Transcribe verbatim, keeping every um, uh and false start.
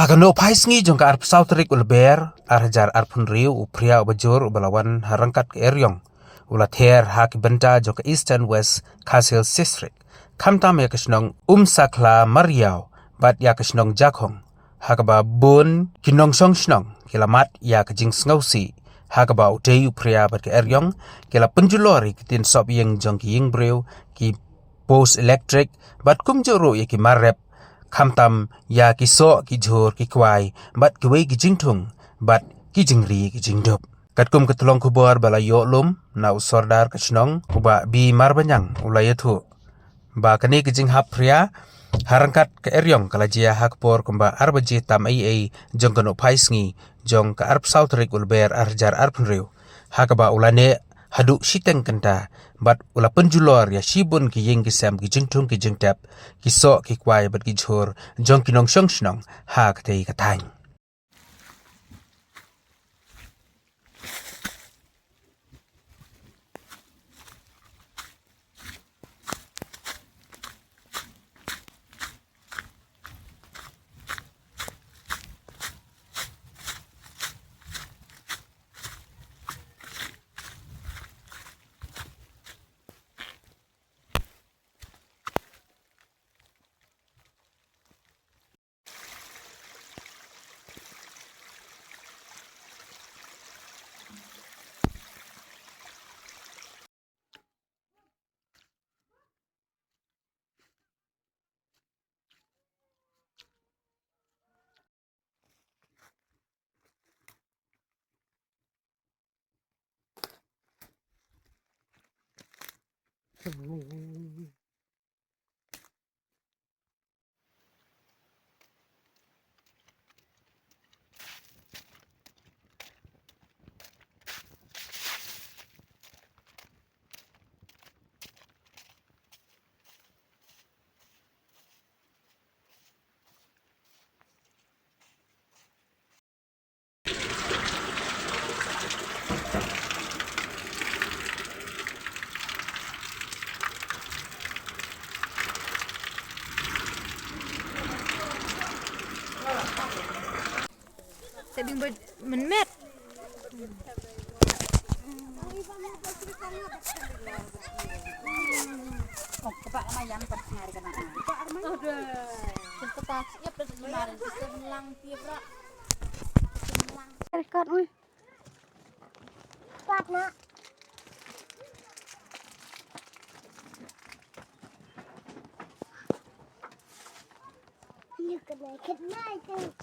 Ka nohphai sngi jong ka arphew saw tarik u Lber, ar hajar arphew hynriew, u phria uba jur uba la wan ha ryngkat ka eriong u la ther ha ki bynta jong ka Eastern West Khasi Hills District, khamtam ïa ka shnong Umsakhla Mariaw bad ïa ka shnong Jakhong, ha kaba bun ki nongshong shnong ki la mad ïa ka jingsngewsih, ha kaba utei u phria bad ka eriong ki la pynjulor ïa ki tin sop ïing jong ki ïing briew, ki post elektrik, bad kumjuh ruh ïa ki mar rep, khamtam ïa ki soh, ki jhur, ki kwai, bad kiwei ki jingthung, bad ki jingri, ki jingdup. Katkum ka tyllong khubor ba la ïoh lum na u sordar ka shnong, u Bah B Marbaniang, u la ïathuh ba kane ka jinghap phria ha ryngkat ka eriong ka la jia ha ka por kumba ar baje tam eiei jong ka nohphai sngi jong ka arphew saw tarik u Lber, ar hajar arphew hynriew, ha kaba u la neh haduh shiteng kynta bad u la pynjulor ïa shibun ki ïing ki sem, ki jingthung ki jingtep, ki soh ki kwai bad ki jhur jong ki nongshong shnong ha katei ka thaiñ. Sa ding ba mynmet. Record, ui. Pat na. Look at my kid, my kid.